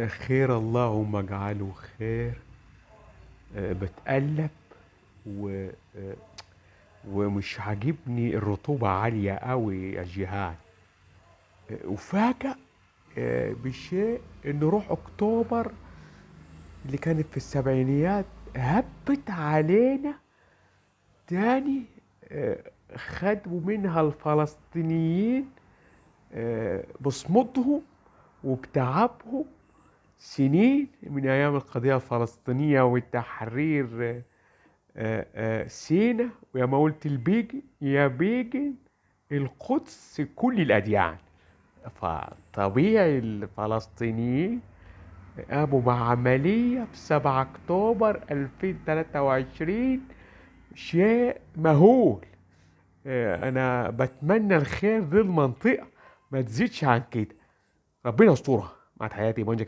خير اللهم اجعله خير. بتقلب و ومش عاجبني الرطوبة عالية قوي يا جيهان. وفاجأ بشيء ان روح اكتوبر اللي كانت في السبعينيات هبت علينا تاني. خدوا منها الفلسطينيين بصمتهم وبتعبهم سنين من ايام القضية الفلسطينية والتحرير سينا، ويا ما قلت البيجن يا بيجن القدس كل الاديان. فطبيعي الفلسطينيين قاموا بعملية في 7 أكتوبر 2023، شيء مهول. أنا بتمنى الخير للمنطقة، ما تزيدش عن كده. ربنا يسترها. مع تحياتي منجك.